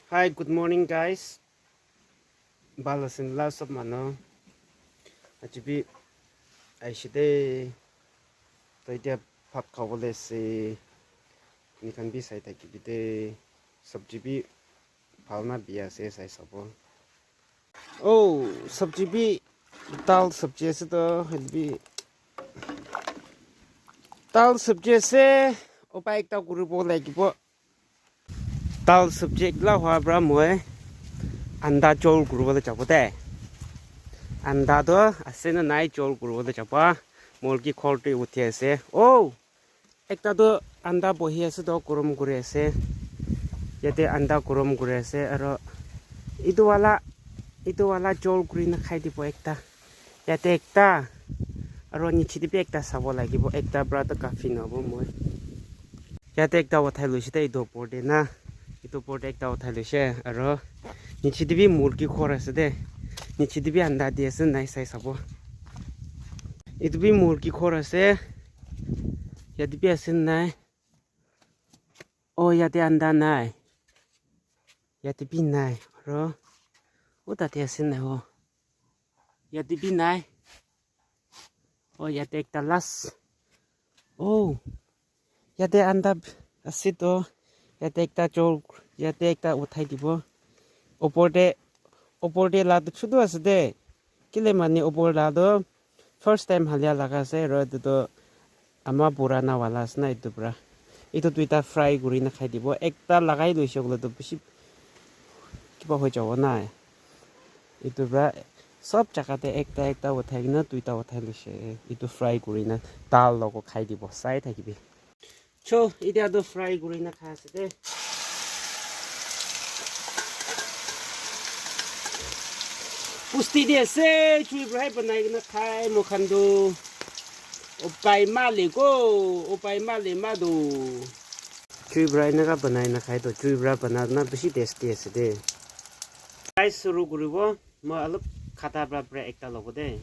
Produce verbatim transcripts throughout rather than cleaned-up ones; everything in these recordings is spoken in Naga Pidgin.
Hi, good morning, guys. Bhal ase na sob manu? Aji bi aishe de. To etia bhat khabole ase. Apni khan bi sai thakibi de. Sabji bi bhal na biya ase sai sabo. Oh, sabji bi dal sabji ase to, hoile bi dal sabji ase. Upai ekta kuribo lagibo. Dal sabji ekla hoa pra moi anda chol kuribole jabo de. Anda to ase na nai chol kuribole jabo. Murgi khor tu uthi ase. Oh, ekta tu anda bohi ase to gorom kuri ase. Yate anda gorom kuri ase aro etu wala, etu wala chol kuri na khai dibo ekta. Yate ekta aro niche te bi ekta sabo lagibo. Ekta pra to kafi nabo moi. Yate ekta uthai loise de etu opor te na. Etu opor te ekta uthai loise aro niche te bi murgi khor ase de. Niche te bi anda di ase nai sai sabo. Etu bi murgi khor ase. Yate bi ase nai. Oh, yate anda nai. Yate bi nai. Aro. Oh, tate ase nai. Oh. Yate bi nai. Oh, yate ekta last. Oh. Yate anda ase to. Yate ekta chol. Yate ekta uthai dibo. Opor te, opor te la to chutu ase de. Kile mane opor la to first time halia laga ase, aro etu to ama purana wala ase na etu pra. Etu duita fry kuri na khai dibo. Ekta lagai loise koile to bishi kiba hoi jabo na. Etu pra sob jaga te ekta ekta uthai kena duita uthai loise. Etu fry kuri na dal logo khai dibo. Sai thakibi. Cho, etia tu fry kuri na khai ase de. Pusti de ase, chui brai banai kena khai moi khan tu. Upai ma le ko, upai ma le ma do. Chui brai na ka banai na khai to, chui brai bana na bishi tasty ase de. Fry suru kuribo, moi alop khata pra pra ekta lobo de.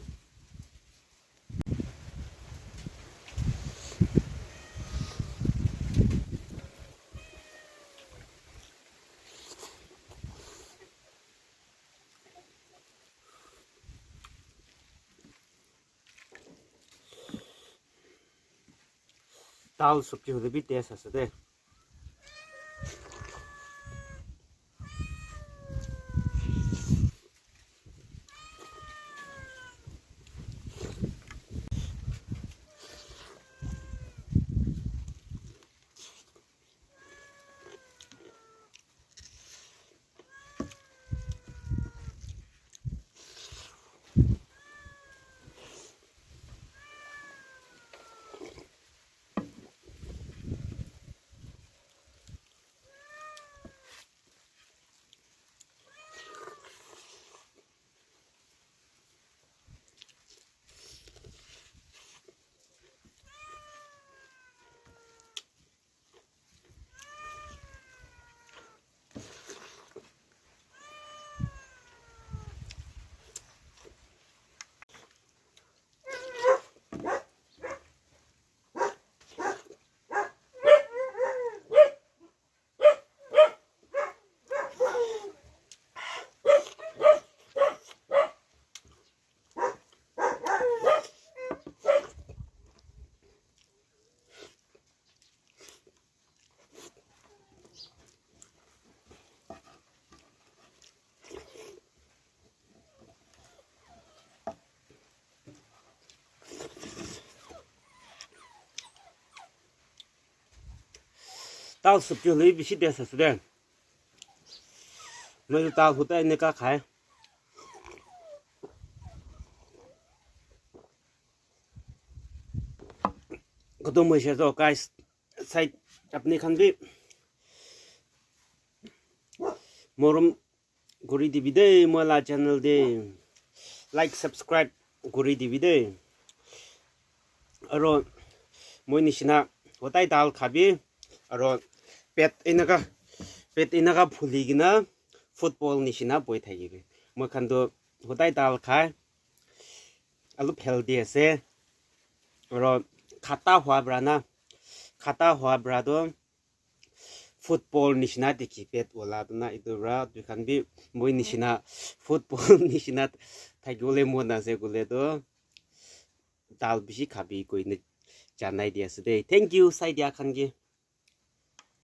Dal sabji hoile bi taste ase de. Dal sabji hoile bishi taste ase de. Moi tu dal hote eneka khai. Khatam hoise to, guys, side apni khan bi morom kuri dibi de, moi la channel de like, subscribe kuri dibi de. Aro moi nishina hodai dal khabi, aro pet enaka, pet enaka phuli kena football nishina boi thakibi. Moi khan to hodai dal khai, alop healthy ase. Aro khata hua pra na, khata hua pra to football nishina dikhi pet wala tu na, etu para tui khan bi moi nishina football nishina thakibole mon ase koile tu dal bishi khabi koina janai di ase de. Thank you, sai dia khan ke.